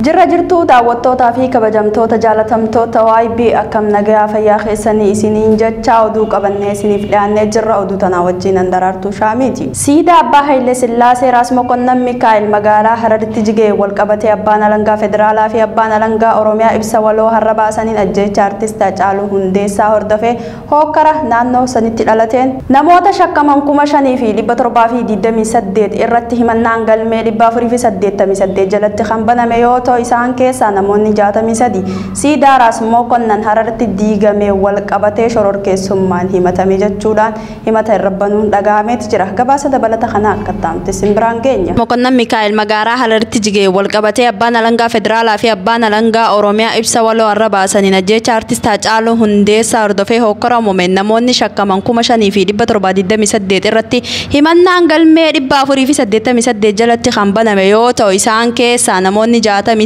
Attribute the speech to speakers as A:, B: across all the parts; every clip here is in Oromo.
A: Jirra jirtuu daawwattootaa fi kabajamtoota jaalatamtoota YB akkam nagayaa fayyaa keessanii isiniin jecha oduu qabannee isiniif dhiyaannee jirra. Oduu tanaa wajjin Andaraartuu Shaamiiti. Siidaa Abbaa Haayile Sillaasee Raas Mokonnan Mikaa'el magaalaa Hararitti jigee walqabatee Abbaan Alangaa Federaalaa fi Abbaan Alangaa Oromiyaa ibsa waloo har'a baasaniin ajjeecha artist Hacaaluu Hundeessaa hordofee hookkara naannoo sanitti dhalateen namoota shakkaman 5728 irratti himannaan galmee 488 jalatti kan baname yoo ta'u, isaan keessaa namoonni 63 siidaa Raas Mokonnan Hararitti diigamee wal qabatee shororkeessummaan himatame jechuudhaan himata irra banuun dhagahameeti jira. Gabaasa dabalata kana akka ta'amte simbiraan geenya. Mokonnan Mikaa'el magaalaa Hararitti jigee wal qabatee Abbaan Alangaa Federaalaa fi Abbaan Alangaa Oromiyaa ibsa waloo har'a baasaniin ajjeecha artist Hacaaluu Hundeessaa hordofee hokkora uumameen namoonni shakkaman 5728 irratti himannaan galmee 488 jalatti kan baname yoo ta'u, isaan keessaa namoonni 63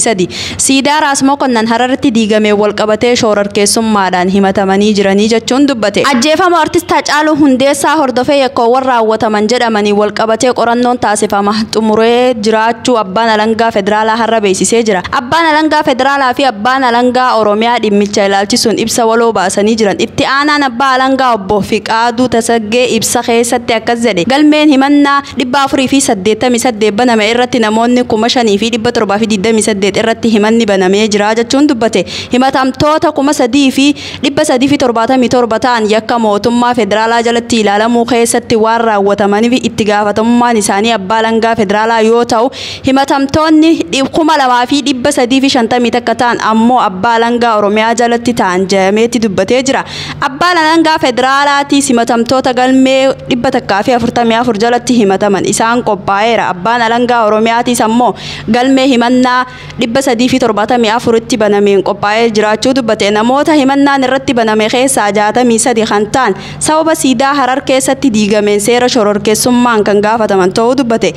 A: siidaa Raas Mokonnan Hararitti diigamee wal qabatee shororkeessummaadhaan himatamanii jiranii jechuun dubbate. Ajjeefama artist Hacaaluu Hundeessaa hordofee yakkoowwan raawwataman jedhamanii wal qabatee qorannoon taasifama xumuree jiraachuu Abbaan Alangaa Federaalaa har'a beeksisee jira. Abbaan Alangaa Federaalaa fi Abbaan Alangaa Oromiyaa dhimmicha ilaalchisuun ibsa waloo baasanii jiran. Itti aanaan Abbaa Alangaa Obbo Fiqaaduu Tasaggee ibsa keessatti akkas jedhe. Galmeen himannaa 488 baname irratti namoonni 5728 irratti himanni banamee jira jechuun dubbate. Himatamtoota 3377 ta'an yakka mootummaa federaalaa jalatti ilaalamuu keessatti waan raawwatamaniif itti gaafatamummaan isaanii Abbaa Alangaa Federaalaa yoo ta'u, himatamtoonni 2351 ta'an ammoo Abbaa Alangaa Oromiyaa jalatti ta'an jedhameetti dubbatee jira. Abbaan Alangaa Federaalaatiis himatamtoota galmee 144 jalatti himataman isaan qophaa'eera. Abbaan Alangaa Oromiyaatiis ammoo galmee himannaa 374 tti banameen qophaa'ee jiraachuu dubbate. Namoota himannaan irratti baname keessaa 63 kan ta'an sababa siidaa Harar keessatti diigameen seera shororkeessummaan kan gaafataman ta'uu dubbate.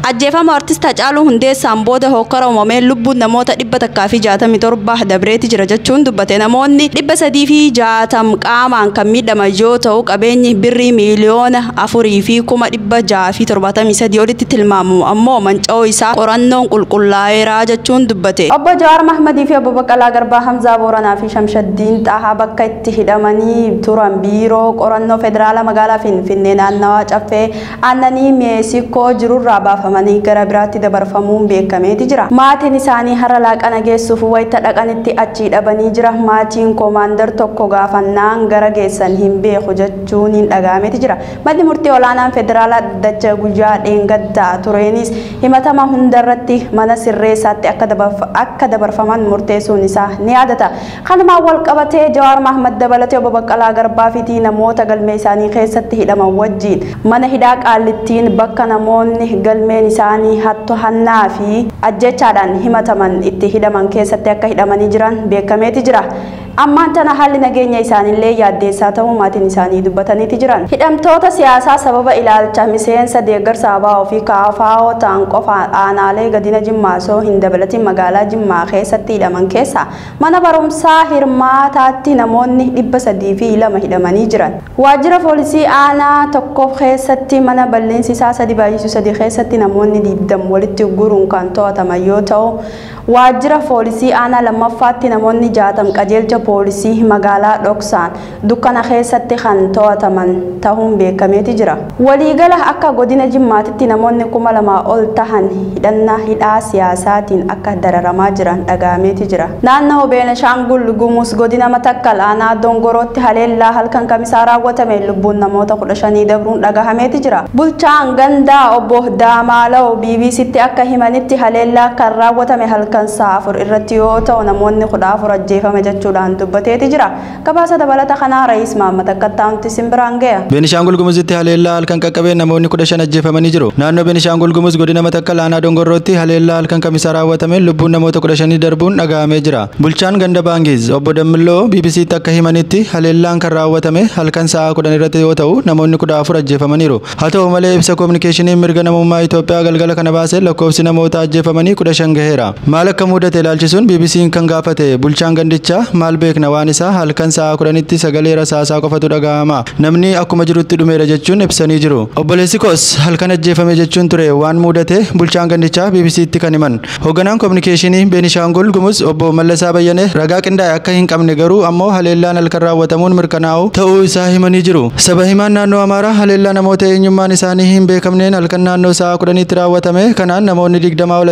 A: Ajjeefama artist Hacaaluu Hundeessaan booda hokkara uumameen lubbuun namoota 167 dabreeti jira jechuun dubbate. Namoonni 360 qaamaan kan miidhaman yoo ta'u, qabeenyi birrii 4,673,000 olitti tilmaamamu ammoo manca'uu isaa qorannoon qulqullaa'eera jechuun dubbate. Obbo Jawaar Mahmadii fi Obbo Baqqalaa Garbaa, Hamzaa Booranaa fi Shamshaddiin Xahaa bakka itti hidhamanii turan biiroo qorannoo federaalaa magaalaa Finfinnee naannawaa Caffee Aannanii Meesikoo jirurraa baafamanii gara biraatti dabarfamuun beekameeti jira. Maatiin isaanii har'a laaqana geessuuf wayita dhaqanitti achii dhabanii jira. Maatiin koomaandar tokko gaafannaan gara geessan hin beeku jechuun hin dhagahameeti jira. Manni murtii olaanaan federaalaa dacha guyyaa dheengaddaa tureenis himatama hundarratti mana sirreessaatti akka dabarfaman murteessuun isaa ni yaadata. Kanumaan wal qabatee Jawaar Mahmad dabalatee Obbo Baqqalaa Garbaa fi namoota galmee isaanii keessatti hidhaman wajjin mana hidhaa Qaallittiin bakka namoonni galmeen isaanii hattu hannaa fi ajjechaadhaan himataman itti hidhaman keessatti akka hidhamanii jiran beekameeti jira. Ammaan tana haalli nageenya isaaniillee yaaddeessaa ta'uu maatiin isaanii dubbataniiti jiran. Hidhamtoota siyaasaa sababa ilaalcha miseensa deeggarsa ABO fi KFO ta'an qofa aanaalee godina Jimmaa osoo hin dabalatin magaalaa Jimmaa keessatti hidhaman keessa mana barumsaa hirmaataatti namoonni 302 hidhamanii jiran. Waajjira poolisii aanaa tokko keessatti mana bal'insi isaa 3 x 3 keessatti namoonni 20 walitti guuruun kan to'ataman yoo ta'u, waajjira poolisii aanaa lammaffaatti namoonni 60 qajeelcha poolisii magaalaa dhoksaan dukkana keessatti kan to'ataman ta'uun beekameeti jira. Waliigala akka godina Jimmaatitti namoonni 2000 ol tahan hidhannaa hidhaa siyaasaatiin akka dararamaa jiran dhagahameeti jira. Naannoo Beenishaangul Gumuz godina Matakkal aanaa Dongorootti haleellaa halkan kamisaa raawwatame lubbuun namoota 15 dabruun dhagahameeti jira. Bulchaan gandaa Obbo Daamaalaw BBCtti akka himanitti haleellaa kan raawwatame halkan sa'a 4 irratti yoo ta'u, namoonni 14 ajjeefame jechuudhaan dubbateeti jira. Gabaasa dabalata kanaa Ra'iis Mahammad akka ta'utti simbiraan ga'e.
B: Beenishaangul Gumuzitti haleellaa halkan qaqqabeen namoonni 15 ajjeefamanii jiru. Naannoo Beenishaangul Gumuz godina Matakkal aanaa Dongorrootti haleellaa halkan kamisaa raawwatameen lubbuun namoota 15 darbuun dhaga'amee jira. Bulchaan ganda Baangiz Obbo Dammilloo BBCtti akka himanitti haleellaan kan raawwatame halkan sa'a 10 irratti yoo ta'u, namoonni 14 ajjeefamaniiru. Haa ta'u malee, ibsa koominikeeshiniin mirga namummaa Itoophiyaa galgala kana baase lakkoofsi namoota ajjeefamanii 15 gaheera. Maal akka mudate ilaalchisuun BBC'n kan gaafate bulchaan gandichaa maal beekna waan isaa halkan sa'a 10tti sagalee rasaasaa qofatu dhaga'ama. Namni akkuma jirutti dhumeera jechuun ibsanii jiru. Obboleessi koos halkan ajjeefame jechuun ture waan mudate bulchaan gandichaa BBC'tti kan himan. Hoogganaan kominikeeshinii Beenishaangul Gumuz obbo Mallasaa Bayyane ragaa qindaa'e akka hin qabne garuu ammoo haleellaan halkan raawwatamuun mirkanaa'u ta'uu isaa himanii jiru. Saba himaan naannoo Amaaraa haleellaa namoota eenyummaan isaanii hin beekamneen halkan naannoo sa'a 10tti raawwatame kanaan namoonni 20 ol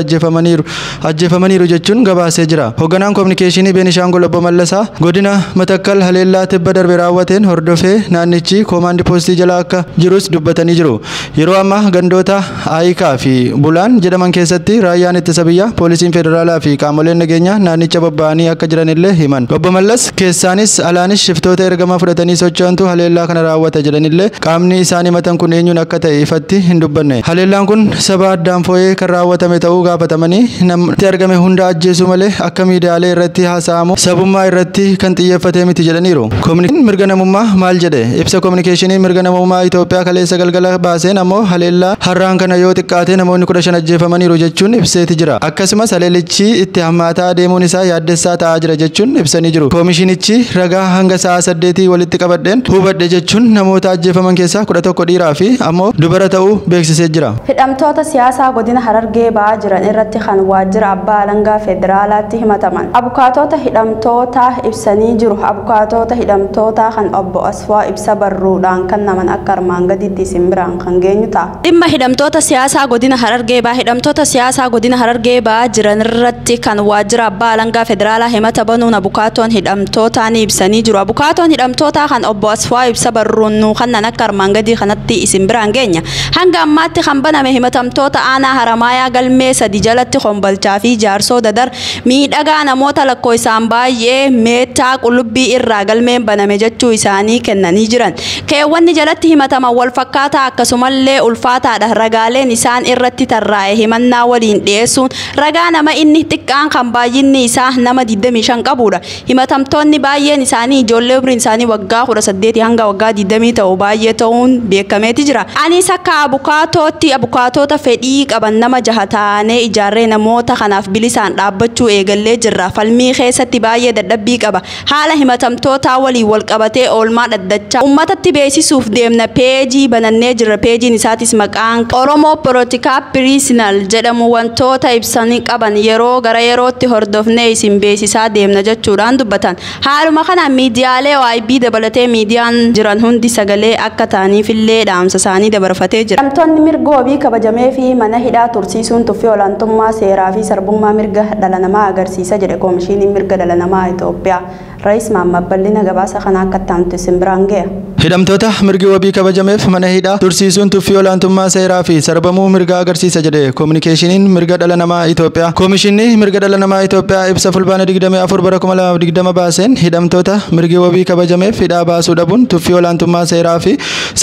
B: ajjeefamaniiru jechuun gabaasee jira. Hoogganaan kominikeeshinii Beenishaangul obbo Mallasaa godina Matakkal haleellaa tibba darbe raawwateen hordofee naannichi koomaandi poostii jala akka jirus dubbatanii jiru. Yeroo ammaa gandoota Ayikaa fi Bulaan jedhaman keessatti raayyaan ittisa biyyaa, poolisiin federaalaa fi qaamoleen nageenyaa naannicha bobba'anii akka jiran illee himan. Obbo Mallas keessaanis alaanis shiftoota ergama fudhatanii socho'antu haleellaa kana raawwata jedhanillee qaamni isaan himatan kun eenyuun akka ta'e ifatti hin dubbanne. Haleellaan kun saba addaan foo'ee kan raawwatame ta'uu gaafatamanii namatti argame hunda ajjeesuu malee akka miidiyaalee irratti haasa'amu sabummaa irratti kan xiyyeeffate miti jedhaniiru. Kominikeeshiniin mirga namummaa maal jedhe? Ibsa kominikeeshinii mirga namummaa Itoophiyaa kaleessa galgala baaseen ammoo haleellaa har'aan kana yoo xiqqaate namoonni 15 ajjeefamaniiru jechuun ibseeti jira. Akkasumas haleellichi itti hammaataa deemuun isaa yaaddessaa ta'aa jira jechuun ibsanii jiru. Koomishinichi ragaa hanga sa'a 8 walitti qabadheen hubadhe jechuun namoota ajjeefaman keessaa 11 dhiiraa fi ammoo dubara ta'uu beeksisee jira.
A: Hidhamtoota siyaasaa godina Harargee ba'aa jiran irratti kan waajjira abbaa alangaa federaalaatti himataman. Abukaatota hidhamtoota ibsanii jiru. Abukaatota hidhamtoota kan obbo Asfaa ibsa barruudhaan kennaman akka armaan gadiitti isin biraan kan geenyu ta'a. Dhimma hidhamtoota siyaasaa godina Harargee ba'aa hidhamtoota siyaasaa godina Harargee ba'aa jiran irratti kan waajjira abbaa alangaa federaalaa himata banuun abukaatoon hidhamtootaa ni ibsanii jiru. Abukaatoon hidhamtootaa kan obbo Asfaa ibsa barruun nuu kennan akka armaan gadii kanatti isin biraan geenya. Hanga ammaatti kan baname himatamtoota aanaa Haramaayaa galmee 3 jalatti Kombolchaa fi Jaarsoo Dadar miidhagaa namoota lakkoo isaan baay'ee meettaa qullubbii irraa galmeen baname jechuu isaanii kennanii jiran. Keewwanni jalatti himataman wal fakkaataa akkasumallee ulfaataadha. Ragaaleen isaan irratti tarraa'e himannaa waliin dhiyeessuun ragaa nama inni xiqqaan kan baay'inni isaa nama 25 qabudha. Himatamtoonni baay'een isaanii ijoollee umriin isaanii waggaa 18 hanga waggaa 20 ta'u baay'ee ta'uun beekameeti jira. Anis akka abukaatootti abukaatota fedhii qaban nama jaha taanee ijaarree namoota kanaaf bilisaan dhaabbachuu eegallee jirra. Falmii keessatti baay'ee dadhabbii qaba. Haala himatamtootaa waliin wal qabatee oolmaa dhaddachaa uummatatti beeksisuuf deemna. Peejii banannee jirra. Peejiin isaatis maqaan Oromoo Polotikaa Piriisinaal jedhamu wantoota ibsanii qaban yeroo gara yerootti hordofnee isin beeksisaa deemna jechuudhaan dubbatan. Haaluma kanaan miidiyaalee OIB dabalatee miidiyaan jiran hundi sagalee akka ta'aniifillee dhaamsa isaanii dabarfatee jira. Hidhamtoonni mirga wabii kabajamee fi mana hidhaa tursiisuun tuffii olaantummaa seeraa fi sarbummaa mirga dhala namaa agarsiisa jedhe Koomishiniin Mirga Dhala Namaa Itoophiyaa. Rais Mahammad Bal'ina gabaasa kana akka ta'amtu isin biraan ga'a.
B: Hidhamtoota mirgi wabii kabajameef mana hidhaa tursiisuun tuffii olaantummaa seeraa fi sarbamuu mirgaa agarsiisa jedhe Kominikeeshiniin Mirga Dhala Namaa Itoophiyaa. Koomishinni Mirga Dhala Namaa Itoophiyaa ibsa fulbaana 24 bara 2020 baaseen hidhamtoota mirgi wabii kabajameef hidhaa baasuu dhabuun tuffii olaantummaa seeraa fi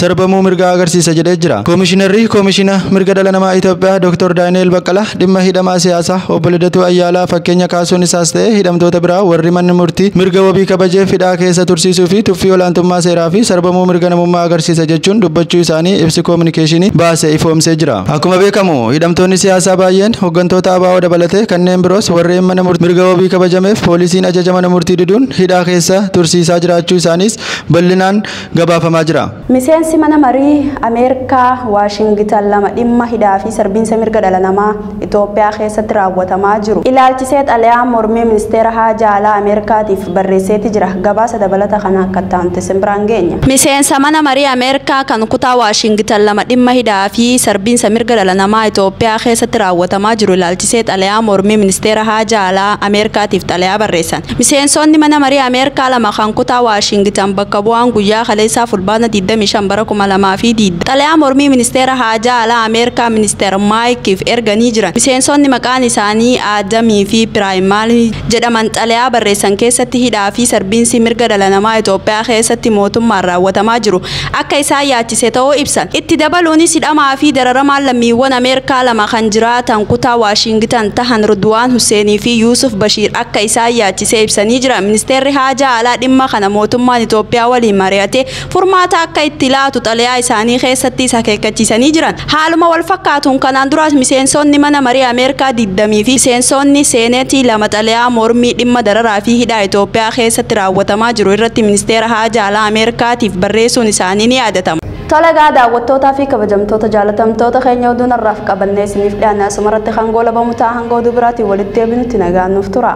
B: sarbamuu mirgaa agarsiisa jedhee jira. Koomishinarri Koomishina Mirga Dhala Namaa Itoophiyaa Dr. Daani'el Baqqalaa dhimma hidhamaa siyaasaa obbo Lidatuu Ayyaalaa fakkeenya kaasuun isaas ta'e hidhamtoota biraa warri manni murtii mirga wabii kabajeef hidhaa keessa tursiisuu fi tuffii olaantummaa seeraa fi sarbamuu mirga namummaa agarsiisa jechuun dubbachuu isaanii ibsi kominikeeshinii baase ifoomsee jira. Akkuma beekamu hidhamtoonni siyaasaa baay'een hooggantoota ABO dabalatee kanneen biroos warreen mana murtii mirga wabii kabajameef poolisiin ajaja mana murtii diduun hidhaa keessa tursiisaa jiraachuu isaaniis bal'inaan gabaafamaa jira.
A: Miseensi mana marii Ameerikaa Waashingitan lama dhimma hidhaa fi sarbiinsa mirga dhala namaa Itoophiyaa keessatti raawwatamaa jiru ilaalchisee xalayaa mormii ministeera haajaa alaa Ameerikaatiif barreesseeti jira. Gabaasa dabalata kana akka ta'amte simbiraan geenya. Miseensa mana marii Ameerikaa kan kutaa Waashingitan lama dhimma hidhaa fi sarbiinsa mirga dhala namaa Itoophiyaa keessatti raawwatamaa jiru ilaalchisee xalayaa mormii ministeera haajaa alaa Ameerikaatiif xalayaa barreessan. Miseensonni mana marii Ameerikaa lama kan kutaa Waashingitan bakka bu'aan guyyaa kaleessaa fulbaana 25 bara 2020 xalayaa mormii ministeera haajaa alaa Ameerikaa ministeera Maayikiif erganii jiran. Miseensonni maqaan isaanii Aadamii fi Piraayimaal jedhaman xalayaa barreessan keessatti hidhaa fi sarbiinsi mirga dhala namaa Itoophiyaa keessatti mootummaan raawwatamaa jiru akka isaan yaachise ta'uu ibsan. Itti dabaluunis hidhamaa fi dararamaan lammiiwwan Ameerikaa lama kan jiraatan kutaa Waashingitan tahan Ridwaan Huseenii fi Yuusuf Bashiir akka isaan yaachise ibsanii jiran. Ministeerri haajaa alaa dhimma kana mootummaan Itoophiyaa waliin mari'atee furmaata akka itti laatu xalayaa isaanii keessatti isa akeekkachiisanii jiran. Haaluma wal fakkaatuun kanaan duraas miseensonni mana marii Ameerikaa 20 fi miseensonni seeneetii lama xalayaa mormii dhimma dararaa fi hidhaa Itoophiyaa keessatti raawwatamaa jiru irratti ministeera haajaa alaa Ameerikaatiif barreessuun isaanii ni yaadatama. Tolegaa daawwattootaa fi kabajamtoota jaalatamtoota keenya oduun har'aaf qabannee isiniif dhiyaanne asumarratti kan goolabamu ta'a. Hanga oduu biraatiin walitti deebinutti nagaan nuuf tura.